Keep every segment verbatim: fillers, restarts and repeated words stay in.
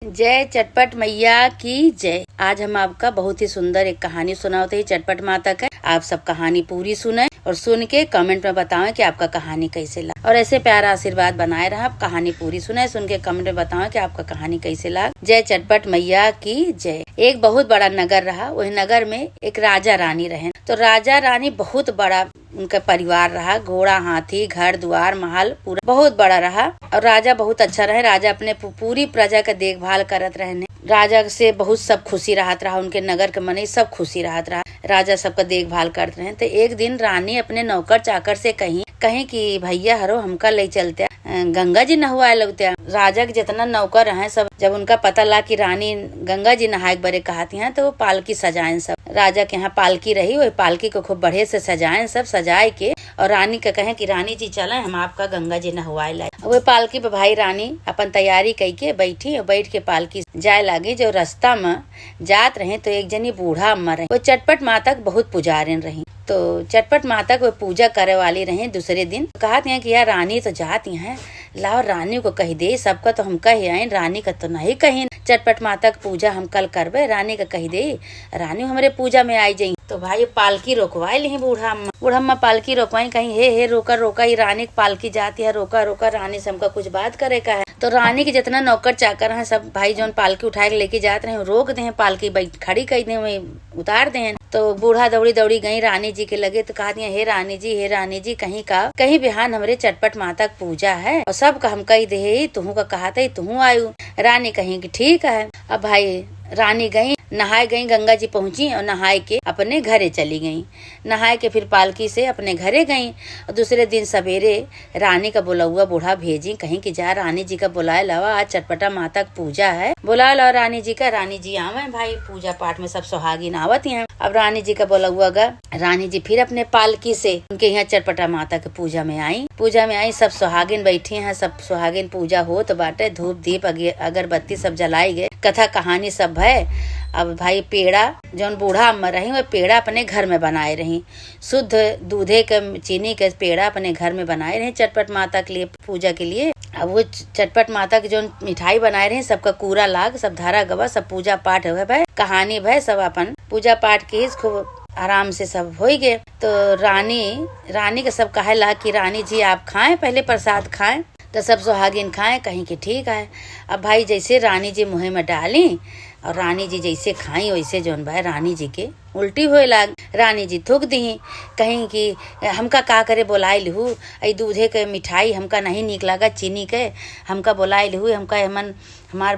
जय चटपट मैया की जय। आज हम आपका बहुत ही सुंदर एक कहानी सुनावत ही चटपट माता के। आप सब कहानी पूरी सुने और सुन के comment में बतावें कि आपका कहानी कैसे लगा। और ऐसे प्यारा आशीर्वाद बनाए रहा। आप कहानी पूरी सुने, सुन के comment में बतावें कि आपका कहानी कैसे लगा। जय चटपट मैया की जय। एक बहुत बड़ा नगर रहा। वही नगर में एक राजा रानी रहे। तो राजा रानी बहुत बड़ा उनका परिवार रहा, घोड़ा, हाथी, घर दुआर, महल पूरा बहुत बड़ा रहा। और राजा बहुत अच्छा रहे। राजा अपने पू-, पूरी प्रजा के देखभाल करत रहने। राजा से बहुत सब खुशी रहत रहा, उनके नगर के मनई सब खुशी रहत रहा। राजा सबका देखभाल करत रहे। तो एक दिन रानी अपने नौकर चाकर से कहीं, कहीं कि भैया हरो, हमका ले चलते, अ, गंगा जी नहवाए लगते। राजा के जितना नौकर रहे सब, जब उनका पता ला कि रानी गंगा जी नहाए के बरे कहत हैं, तो वो पालकी सजाएन सब। राजा के यहाँ पालकी रही, वही पालकी को खूब बढ़िया से सजाएन सब, सजाए के और रानी के कहें कि रानी जी चलें, हम आपका गंगा जी नहवाए लाए। वही पालकी पे भाई रानी अपन तैयारी कई के बैठी और बैठ के पालकी जाए लागी। जो रास्ता में जात रहे तो एक जनी बूढ़ा अम्मा रही, वो चटपट माता के बहुत पुजारिन रही। तो चटपट माता के वो पूजा करे वाली रही। दूसरे दिन कहत हैं कि यार रानी तो जात ही हैं, लाओ रानी को कह दे, सबका तो हम कह आइन, रानी का तो नहीं कहिन, चटपट माता के पूजा हम कल करबे, रानी का कह दे, रानी हमरे पूजा में आई जाई। तो भाई पालकी रोकवाए लिही बूढ़ा अम्मा। बूढ़ा अम्मा पालकी रोकवाई, कहीं हे हे रोका रोका, ये रानी के पालकी जाती है, रोका रोका, रानी से हमका कुछ बात करे का है। तो रानी के जितना नौकर चाकर हैं सब भाई जौन पालकी उठाए के लेके जात रहे, रोक दे हैं, पालकी बैठ खड़ी कर दे हैं, उतार दे हैं। तो बूढ़ा दौड़ी दौड़ी गई रानी जी के लगे, तो कहत हैं, हे रानी जी, हे रानी जी, कहीं का, कहीं बिहान हमरे चटपट माता के पूजा है और सब का हम कह दे ही, तुहू का कहत है, तुहू आयु। रानी कहीं कि ठीक है। अब भाई रानी गई, नहाए गई, गंगा जी पहुंची और नहाए के अपने घरे चली गई। नहाए के फिर पालकी से अपने घरे गई और दूसरे दिन सवेरे रानी का बोलौआ बूढ़ा भेजी, कहीं कि जा रानी जी का बोलाए लावा, आज चटपटा माता के पूजा है, बोलाए लावा रानी जी का। रानी जी आवे भाई, पूजा पाठ में सब सुहागिन आवत हैं। अब रानी जी का बोलौआ गा, रानी जी फिर अपने पालकी से उनके यहाँ चटपटा माता के पूजा में आई। पूजा में आई, सब सुहागिन बैठी हैं, सब सुहागिन पूजा होत बाटे, धूप दीप अगे-, अगरबत्ती सब जलाई गए, कथा कहानी सब भय। अब भाई पेड़ा जौन बूढ़ा अम्मा रही, वो पेड़ा अपने घर में बनाए रही, शुद्ध दूधे के चीनी के पेड़ा अपने घर में बनाए रही चटपट माता के लिए, पूजा के लिए। अब वो च-, चटपट माता के जौन मिठाई बनाए रही, सबका कूरा लाग, सब धरा गवा, सब पूजा पाठ हुए भय, कहानी भय, सब अपन पूजा पाठ की खूब आराम से सब होई गए। तो रानी, रानी के सब कहे ला कि रानी जी आप खाएं, पहले प्रसाद खाएं। तो सब सुहागिन खाएं, कहीं कि ठीक है। अब भाई जैसे रानी जी मुँह में डाली और रानी जी जैसे खाई, वैसे जौन भाई रानी जी के उल्टी होए लाग। रानी जी थूक दी, कहीं कि हमका का करे बोलाए लिहू, ई दूधे के मिठाई हमका नहीं नीक लागत, चीनी के, हमका बोलाए लिहू, हमका हमन, हमार,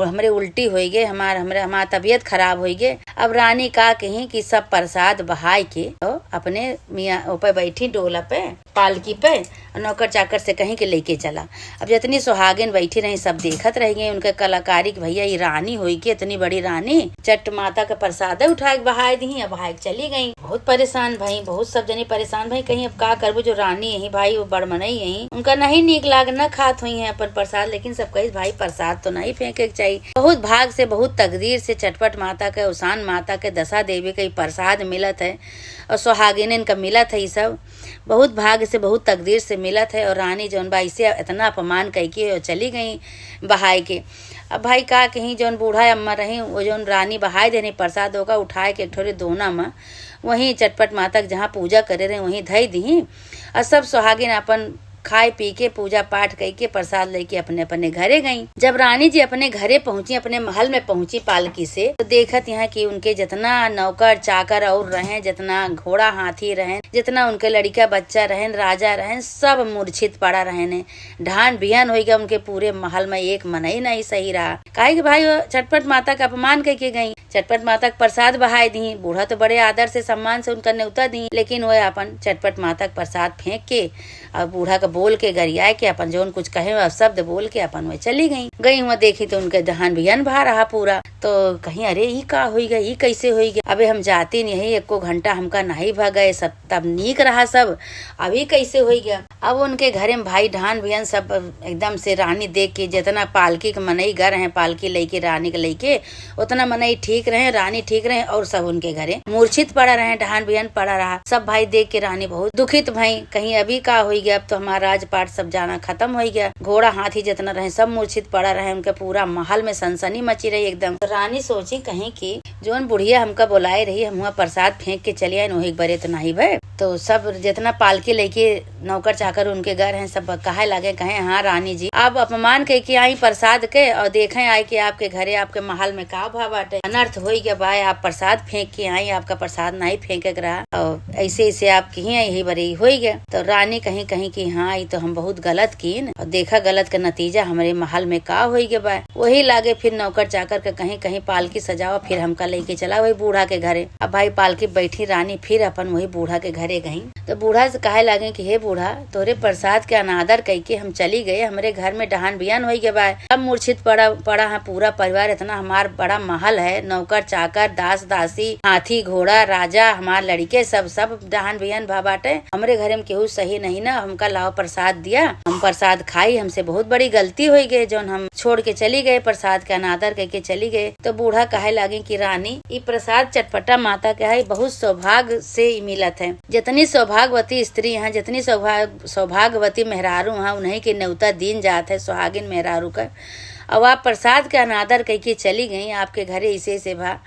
हमरे उल्टी होई गए, हमार, हमरे, हमार तबीयत खराब होई गए। अब रानी का कही कि सब प्रसाद बहाए के तो अपने मियाँ ओपे बैठी डोला पे, पालकी पे, और नौकर चाकर से कहीं के लेके चला। अब जितनी सुहागिन बैठी रही, सब देखत रह गई उनके कलाकारी कि भैया, ये रानी होई के, इतनी बड़ी रानी, चट माता के प्रसाद उठा के बहाए दी, अब बहाए के चली गई। बहुत परेशान भई, बहुत सब जनी परेशान भई, कहीं अब का करबू, जो रानी यही भाई, वो बड़ मनई यही, उनका नहीं नीक लाग, न खात हुई है अपन प्रसाद, लेकिन सब कही भाई, प्रसाद तो नहीं फेंके के चाहिए। बहुत भाग से, बहुत तकदीर से चटपट माता के, उसान माता के, दशा देवी के ई प्रसाद मिलत है और सुहागिनन का मिलत है ई सब। बहुत भाग्य से, बहुत तकदीर से मिलत है। और रानी जौन बा, इसे इतना अपमान कइके और चली गई बहाए के। अब भाई का कहीं, जौन बूढ़ा अम्मा रही, वो जौन रानी बहाए देनी प्रसाद, ओका उठाए के एक ठोरे दोना में, वहीं चटपट माता के जहाँ पूजा करे रहे, वहीं धई दी। और सब सुहागिन अपन खाए पी के, पूजा पाठ कइके, प्रसाद लेके अपने अपने घरे गई। जब रानी जी अपने घरे पहुंची, अपने महल में पहुंची पालकी से, तो देखत यहाँ कि उनके जितना नौकर चाकर और रहे, जितना घोड़ा हाथी रहे, जितना उनके लड़िका बच्चा रहे, राजा रहे, सब मूर्छित पड़ा रहे ने। ढान बिहान होई गया, उनके पूरे महल में एक मनई नहीं सही रहा। काहे कि भाई, वो चटपट माता का अपमान कइके गई। चटपट माता के प्रसाद बहाए दी। बूढ़ा तो बड़े आदर से, सम्मान से उनका नेवता दी, लेकिन वह अपन चटपट माता के प्रसाद फेंक के और बूढ़ा के बोल के, गरियाए के, अपन जौन कुछ कहे, वह शब्द बोल के अपन वह चली गई। गई हुआ देखी तो उनके दहान बिहान भा रहा पूरा। तो कहीं, अरे, ई का होई गया, ई कैसे होई गया? अबे हम जाती नहीं, एको घंटा हमका नहीं भा गए, सब तब नीक रहा सब, अभी कैसे होई गया? अब उनके घरे में भाई ढान बिहान सब एकदम से रानी देख के, जितना पालकी के मनई गर हैं, पालकी लेके, रानी के लेके, उतना मनई ठीक ठीक रहे, रानी ठीक रहे और सब उनके घरे मूर्छित पड़ा रहे, डहान बिहान पड़ा रहा। सब भाई देख के रानी बहुत दुखित भई, कहीं अभी का होई गया, अब तो हमारा राजपाट सब जाना खत्म होई गया, घोड़ा हाथी जितना रहे सब मूर्छित पड़ा रहे, उनके पूरा महल में सनसनी मची रही एकदम। तो रानी सोची कहीं कि जौन बुढ़िया हमका बोलाए रही, हम हुआ प्रसाद फेंक के चली आइन, वही एक बरे तो नहीं भए। तो सब जितना पालकी लेके नौकर चाकर उनके घर हैं, सब कहे लागे, कहे, "हाँ रानी जी, आप अपमान कइके आई प्रसाद के और देखे आए कि आपके घरे, आपके महल में का भा बाटे, अनर्थ होई गया बा, आप प्रसाद फेंक के आई, आपका प्रसाद नहीं फेंके के रहा और ऐसे ऐसे आप कहीं यही बरी होई गया।" तो रानी कहीं कहीं कि, "हाँ, ये तो हम बहुत गलत कीन और देखा गलत का नतीजा हमरे महल में का होई गया बा।" वही लागे फिर नौकर चाकर के कहीं कहीं पालकी सजावा, फिर हमका लेके चला वही बूढ़ा के घरे। अब भाई पालकी बैठी, रानी फिर अपन वही बूढ़ा के घरे गई। तो बूढ़ा से कहे लागे कि, "हे बूढ़ा, तोरे प्रसाद के अनादर कइके हम चली गए, हमरे घर में डहान बिहान होई गए बा, सब मूर्छित पड़ा पड़ा है पूरा परिवार, इतना हमार बड़ा महल है, नौकर चाकर, दास दासी, हाथी घोड़ा, राजा, हमार लड़के सब, सब डहान बिहान भा बाटे, हमरे घरे में केहू सही नहीं ना, हमका लाओ प्रसाद दिया, हम प्रसाद खाई, हमसे बहुत बड़ी गलती होई गई जौन हम छोड़ के चली गए, प्रसाद के अनादर कइके चली गए।" तो बूढ़ा कहे लागे कि, "रानी, ई प्रसाद चटपटा माता के है, बहुत सौभाग्य से ई मिलत है।" जितनी सौभाग्यवती स्त्री हैं, जितनी सौभाग-, सौभाग्यवती मेहरारू हैं, उन्हीं के न्योता दीन जात है, सुहागिन मेहरारू का। अब आप प्रसाद के अनादर कइके चली गई, आपके घरे इसे से भा।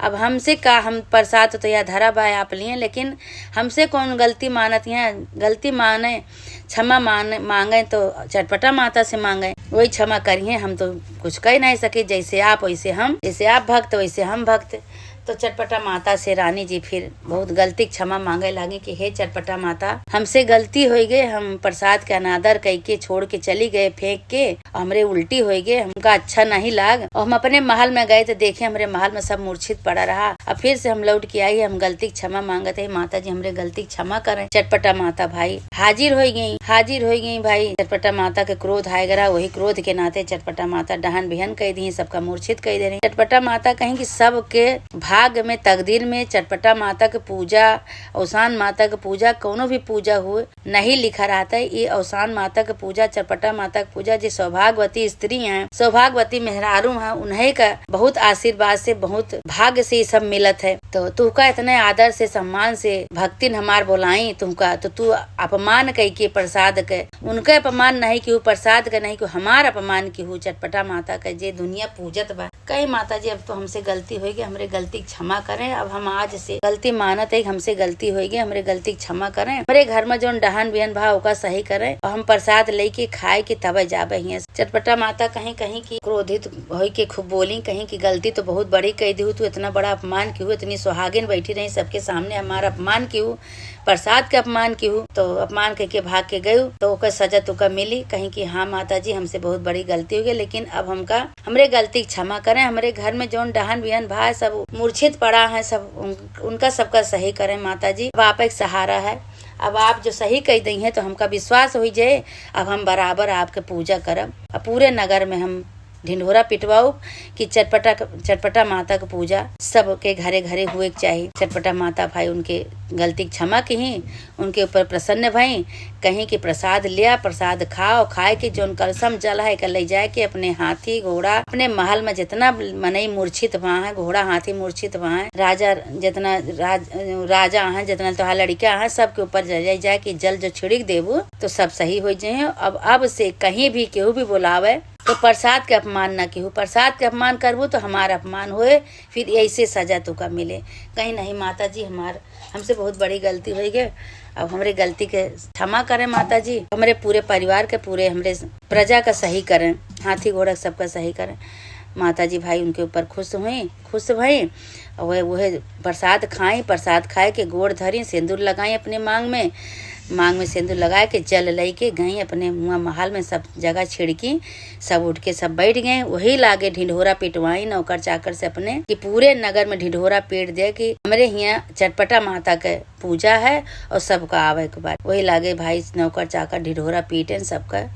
अब हमसे का, हम प्रसाद तो या धरा बा आप लिए, लेकिन हमसे कौन गलती मानत हैं? गलती माने, क्षमा मान-, मांगे तो चटपटा माता से मांगे, वही क्षमा करिए, हम तो कुछ कह नहीं सके, जैसे आप वैसे हम, जैसे आप भक्त वैसे हम भक्त। तो चटपटा माता से रानी जी फिर बहुत गलती के क्षमा मांगे लागे कि हे चटपटा माता, हमसे गलती होई गए, हम प्रसाद के अनादर कइके छोड़ के चली गए फेंक के, हमरे उल्टी होई गए, हमका अच्छा नहीं लाग, और हम अपने महल में गए तो देखे हमरे महल में सब मूर्छित पड़ा रहा। अब फिर से हम लौट के आई, हम गलती के क्षमा मांगत है, माता जी हमरे गलती के क्षमा करें। चटपटा माता भाई हाजिर होई गई, हाजिर होई गई भाई। चटपटा माता के क्रोध आए गरा, वही क्रोध के नाते चटपटा माता डहान बिहान कह दी, सबका मूर्छित कह दे रही। चटपटा माता कहीं कि सबके भाग्य में, तकदीर में चटपटा माता के पूजा, अवसान माता के पूजा, कौनो भी पूजा हुए, नहीं लिखा रहता है। ये अवसान माता के पूजा, चटपटा माता के पूजा, जे सौभाग्यवती स्त्री हैं, सौभाग्यवती मेहरारू हैं, उन्हें का बहुत आशीर्वाद से, बहुत भाग्य से ये सब मिलत है। तो तुहका इतने आदर से, सम्मान से भक्तिन हमार बोलाई तुहका, तो तू अपमान कइके प्रसाद के, उनके अपमान नहीं किहू, प्रसाद के नहीं किहू, हमार अपमान किहू चटपटा माता के, जे दुनिया पूजत बा। कहे, "माता जी, अब तो हमसे गलती होई गई, हमरे गलती के क्षमा करें। अब हम आज से गलती मानत है कि हमसे गलती होई गई, हमरे गलती के क्षमा करें। हमरे घर में जौन डहान बिहान भा, ओका सही करें और हम प्रसाद लेके खाए के तबे जाबे हियां से।" चटपटा माता कहीं कहीं कि क्रोधित होई के खूब बोली, कहीं कि, "गलती तो बहुत बड़ी कह दिहू, तू इतना बड़ा अपमान किहू, इतनी सुहागिन बैठी रही, सबके सामने हमारा अपमान किहू, प्रसाद के अपमान किहू, तो अपमान कइके भाग के गयू, तो ओकर सजा तुका मिली।" कहीं कि, "हाँ माता जी, हमसे बहुत बड़ी गलती हो गई, लेकिन अब हमका, हमरे गलती के क्षमा करें, हमरे घर में जौन डहान बिहान भा सब मूर्छित पड़ा है, सब उन-, उनका सबका सही करें माता जी, अब आप एक सहारा है, अब आप जो सही कह दई हैं तो हमका विश्वास होई जाए, अब हम बराबर आपके पूजा करब, अब पूरे नगर में हम ढिंढोरा पिटवाउब कि चटपटा, चटपटा माता के पूजा सबके घरे घरे हुए के चाही।" चटपटा माता भाई उनके गलती के क्षमा किहीं, उनके ऊपर प्रसन्न भई, कहीं कि, "प्रसाद लिया, प्रसाद खाओ, खाए के जौन कलशम जल है, एकर ले जाए के अपने हाथी घोड़ा, अपने महल में जितना मनई मूर्छित हुआ है, घोड़ा हाथी मूर्छित हुआ है, राजा जितना राज-, राजा हैं, जितना तोहार लड़िका हैं, सबके ऊपर ले जाए के जल जो छिड़क देबू तो सब सही हो जाए। अब, अब से कहीं भी केहू भी बोलावे तो प्रसाद के अपमान ना किहू, प्रसाद के अपमान करबू तो हमार अपमान होए, फिर ऐसे सजा तुका मिले।" कहीं, "नहीं माता जी, हमार, हमसे बहुत बड़ी गलती होई गए, अब हमरे गलती के क्षमा करें माता जी, हमरे पूरे परिवार के, पूरे हमरे प्रजा का सही करें, हाथी घोड़ा सबका सही करें।" माता जी भाई उनके ऊपर खुश हुई, खुश भई। और वह, वह प्रसाद खाई, प्रसाद खाए के गोड़ धरी, सेंदूर लगाई अपने मांग में, मांग में सेंदूर लगाए के जल लई के गई अपने मुआ महल में, सब जगह छिड़की, सब उठ के सब बैठ गए। वही लागे ढिंढोरा पिटवाई नौकर चाकर से अपने कि पूरे नगर में ढिंढोरा पीट दे कि हमरे हियां चटपटा माता के पूजा है और सबका आवे के बाद। वही लागे भाई नौकर चाकर ढिंढोरा पीटन सबका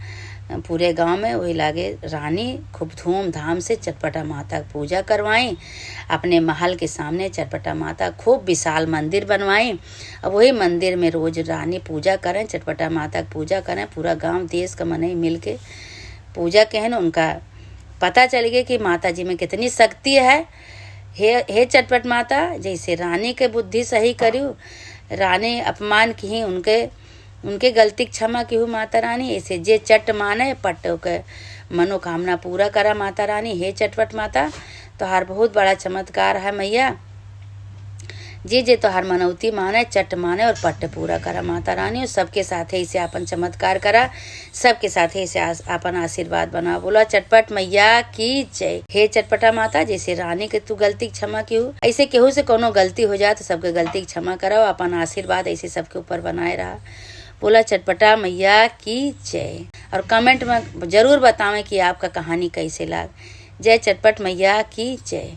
पूरे गांव में। वही लागे रानी खूब धूमधाम से चटपटा माता के पूजा करवाई। अपने महल के सामने चटपटा माता खूब विशाल मंदिर बनवाई। अब वही मंदिर में रोज रानी पूजा करें, चटपटा माता के पूजा करें। पूरा गांव देश का मनई मिल के पूजा कहें। उनका पता चल गया कि माता जी में कितनी शक्ति है, हे हे चटपट माता, जैसे रानी के बुद्धि सही करियो, रानी अपमान किही, उनके उनके गलती के क्षमा किहू माता रानी। ऐसे जे चट माने पट ओके मनोकामना पूरा करा माता रानी। हे चटपट माता, तोहार बहुत बड़ा चमत्कार है मैया। जे जे तोहार मनौती माने, चट माने और पट पूरा करा माता रानी। और सबके साथे ऐसे आपन चमत्कार करा, सबके साथे ऐसे आस-, आपन आशीर्वाद बना। बोला चटपट मैया की जय। हे चटपटा माता, जैसे रानी के तू गलती के क्षमा किहू, ऐसे केहू से कोनो गलती हो जाए तो सबके गलती के क्षमा करा, आपन आशीर्वाद ऐसे सबके ऊपर बनाए रहा। बोला चटपटा मैया की जय। और comment में जरूर बतावें कि आपका कहानी कैसे लाग। जय चटपट मैया की जय।